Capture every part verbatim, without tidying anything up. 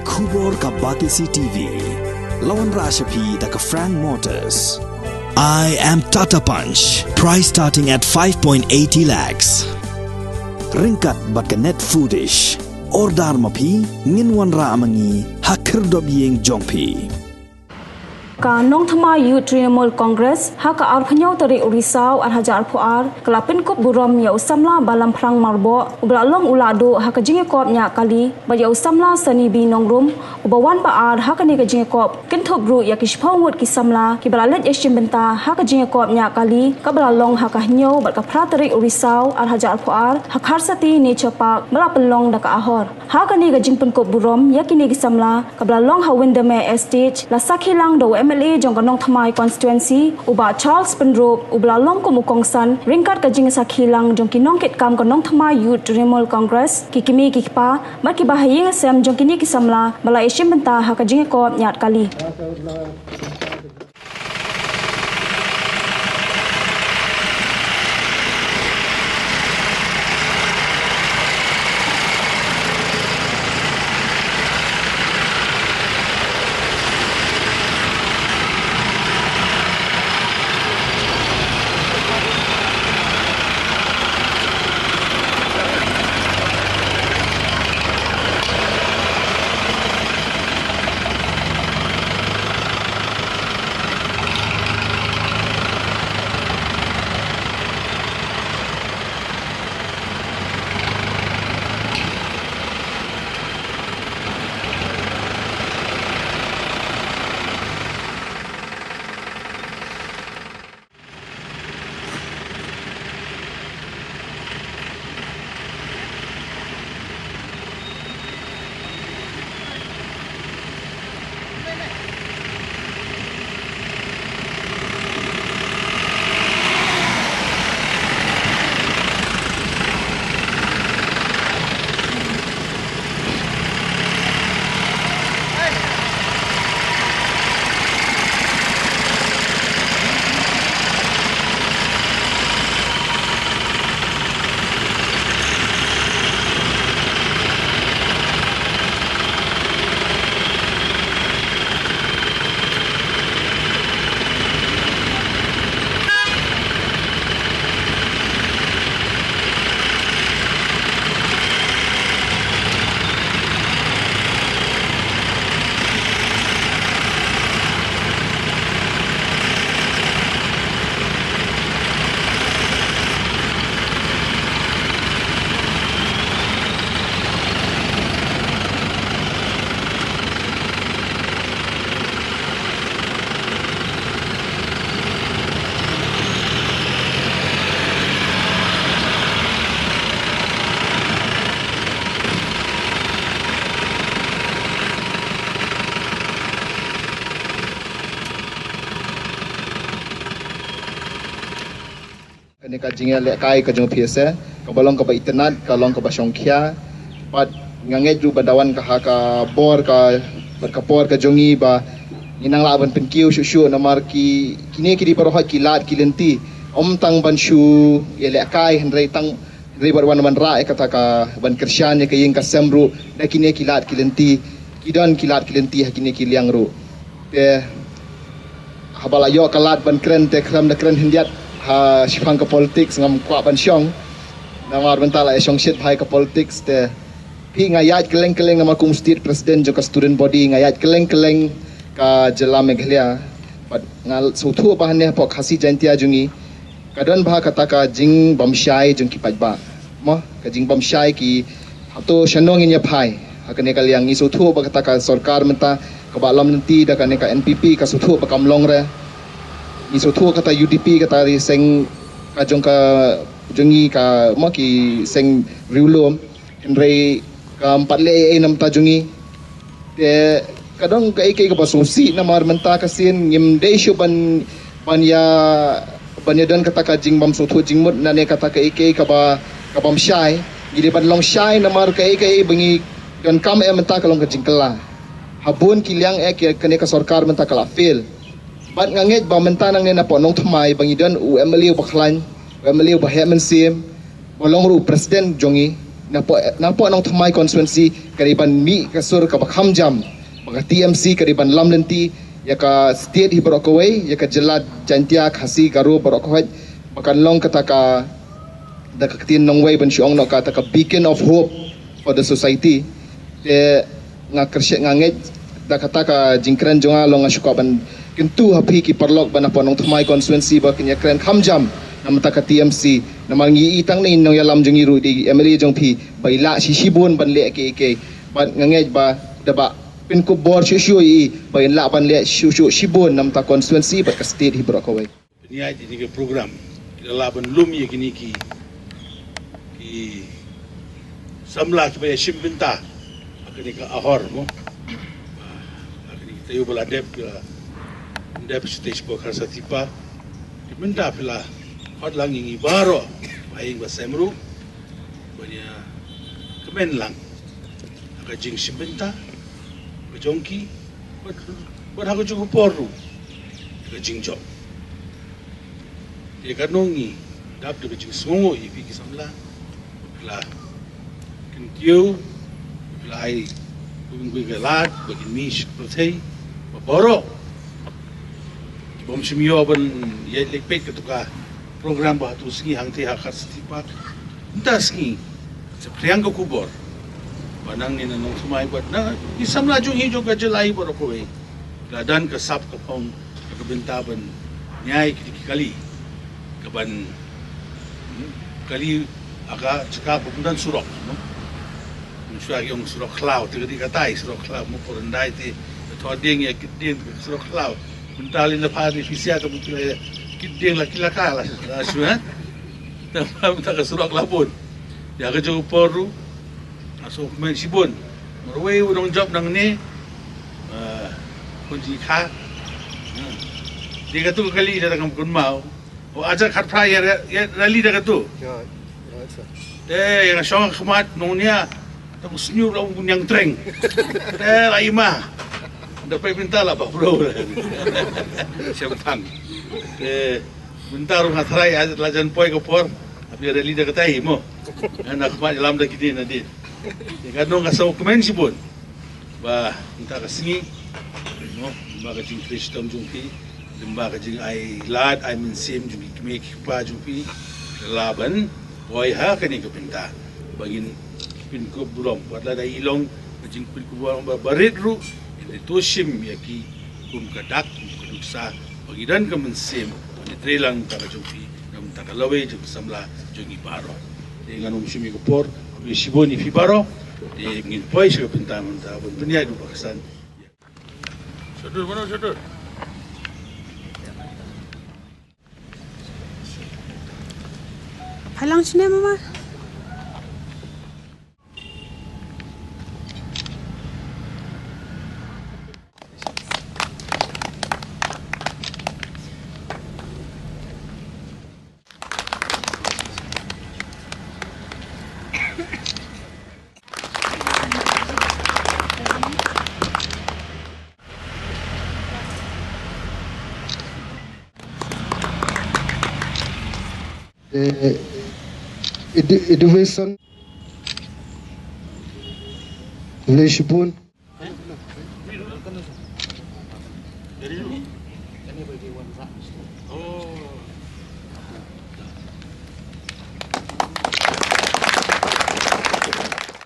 Khubor ka Batesi T V. La wanrah sha phi da ka Frank Motors. I am Tata Punch. Price starting at five point eighty lakhs. Ryngkat bad ka Net Foodish. Order ma phi, ngin wanrah ma ngi ha khyrdop ïing jong phi. Ka Nongthymmai Youth Trinamool Congress ha ka arphew hynñiew tarik u Risaw ar hajar arphew ar ka la pynkup burom ïa u samla Balam Phrang Marboh uba la long u lahduh ha ka jingïakop ñiah kali bad ïa u samla Sani B Nongrum uba wan ba ar ha kane ka jingïakop, kynthup ruh ïa ki shiphew ngut ki samla kiba la leit ïashim bynta ha ka jingïakop ñiah kali kaba la long ha ka hynñiew bad ka phra tarik u Risaw ar hajar arphew ar ha Kharsati Nature Park ba la pynlong da ka Ahor. Ha kane ka jingpynkup burom ïa kine ki samla kaba la long ha Windermere Estate, la sakhi lang da u M L A jong ka Nongthymmai Constituency, u Bah Charles Pynrup, uba la long kum u kongsan ryngkat ka jingsakhi lang jong ki nongkitkam ka Nongthymmai Youth Trinamool Congress, ki kmie ki kpa bad kiba ha ïing ha sem jong kine ki samla ba la ïashim bynta ha ka jingïakop ñiah kali. Kane ka jingïalehkai ka jong phi, kaba long kaba itynnad, ka long kaba shongkhia. Bad nga ngeit ruh ba da wan ka ha ka bor ka, bad ka por ka jong ngi ba ngin nang lah ban pynkiew shuh shuh namar ki, kine ki dei baroh ki lad ki lynti. Ym tang ban shu ïalehkai hynrei tang, hynrei bad wan wanrah ïa kata ka ban kyrshan ïa ka ïing ka sem ruh da kine ki lad ki lynti. Ki don ki lad ki lynti ha kine ki liang ruh. Te haba la ïoh ka lad ban kren te khlem da kren khyndiat ha shiphang ka politics ngam kwah ban shong. Namar mynta la ïa shong shit bha ïa ka politics te phi, nga ïaid kylleng kylleng namar kum state president jong ka student body nga ïaid kylleng kylleng ka jylla Meghalaya. Bad nga sngewthuh ba hangne hapoh Khasi Jaintia jong ngi ka don bha kata ka jingbymshai jong ki paidbah. Mo, ka jingbymshai ki, hato shano ngin ïa phai. Ha kane ka liang ngi sngewthuh ba kata ka sorkar mynta kaba lam lynti da kane ka N P P ka sngewthuh ba kam long re. Ngi sngewthuh kata U D P kata ri seng ka jong ka jong ngi ka, mo, ki seng riewlum. Hynrei kam pat leh ei ei na bynta jong ngi. Te ka don kaei kaei kaba sngewsih namar mynta ka sien ngim dei shuh ban, ban ïa, ban ïa don kata ka jingbymsngewthuh jingmut lane kata kaei kaei kaba, ka bymshai. Ngi dei ban long shai namar kaei kaei ba ngi donkam eh mynta ka long ka jingkylla. Ha bun ki liang eh kane ka sorkar mynta ka la fail. Bad nga ngeit ba mynta nangne napoh Nongthymmai ba ngi don u M L A uba khlaiñ, u M L A uba heh mynsiem, ba long ruh u president jong ngi. Napoh, napoh Nongthymmai constituency ka dei ban mih ka sur kaba kham jam ba ka T M C ka dei ban lam lynti ïa ka state hi baroh kawei, ïa ka jylla Jaintia, Khasi, Garo baroh kawei, ba kan long kata ka, da ka ktien nongwei ban shu ong noh, kata ka beacon of hope for the society. Te nga kyrshet, nga ngeit da kata ka jingkren jong nga, long nga shu kwah ban kyntu ha phi ki paralok ba napoh Nongthymmai constituency ba kin ïakren kham jam na bynta ka T M C. Namar ngi i tang ne nongïalam jong ngi ruh, dei M L A jong phi, ba i lah shi shibun ban leh kiei kiei. Bad nga ngeit ba da ba pynkup bor shuh shuh i, ba in lah ban leh shuh shuh shibun na bynta constituency bad ka state hi baroh kawei. Pynïaid ïa kine ki program ki la lah ban lum ïa kine ki, ki samla kiba ïashim bynta ha kane ka Ahor, mo, ha kine ki taïew ba la dep, ki la dep shatei shapoh Kharsatipa. Te mynta phi la hot lang ïa ngi baroh, ba ïing ba sem ruh, ban ïa kmen lang ha ka jingshim bynta ka jong ki, bad, bad ha kajuh ka por ruh ka jingjop. Te katno ngi dap da ka jingsngewnguh ïa phi ki samla, phi la kyntiew, phi la ai kum ki lad ba kin mih sha pyrthei ba baroh ki bym shym ïoh ban ïaid leit peit kato ka program ba hato sngi hangtei ha Kharsatipa. Mynta sngi sa pyrshang ka khubor ba nangne na Nongthymmai bad na ki samla jong ngi jong ka jylla hi baroh kawei la don ka sap ka phong ha ka bynta ban ñiah ïa ki kali, ka ban, hmm, kali ha ka jaka ba ym don surok, no? Mynshuwa ki ong surok khlaw, te ka dei katai surok khlaw, mo, por hyndai te ka thok dieng ïa kit dieng surok khlaw. Mynta lei na pha ni phi sia ka, mynta la kit dieng la ki la ka la, la shu, ha? Tang ba mynta ka surok la bun. Ïa kajuh ka por ruh nga sngewkmen shibun. Marwei u nongjop nangne, eh, Khun Jingkha. Hmm. Dei kato ka kali da ka Mawkynmaw. O, ajar khatphra ïa, ïa rally da kato. Ïa, ïa, sir. Te ïa nga shong khmat nongnia, tang snier la u niang treng. Te la ima. Da peit mynta la ba bro. Shem thang. Te mynta ruh nga tharai, ah, la jan poi ka por. Hap ïa rally da katai, mo. Nga na khmat ïalam da kine na dien. Te katno nga sngewkmen shibun ba mynta ka sngi, mo, ba ka jingtrei shitom jong phi, ba ka jingai lad ai mynsiem jong ki kmie ki kpa jong phi, la ban poi ha kane ka bynta ba ngin pynkup burom, wat la da i long ka jingpynkup burom ba barit ruh, ngin ïa to shim ïa ki kum ka dak, kum ka nuksa, ba ngi don ka mynsiem ban ïatrei lang na ka bynta ka jong phi, na ka bynta ka lawei jong ka samla jong ngi baroh. Te ngan ym shim ïa ka por, khublei shibun ïa phi baroh. Te ngin poi sha ka bynta mynta ban pynïaid u Pakistan. Shadur, mano shadur? Phalang shine mama. Eh, edu-, education. Education.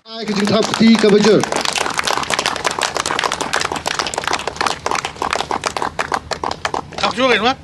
Ai ka jingthap kti kaba jur. Thap jur kan, Mat?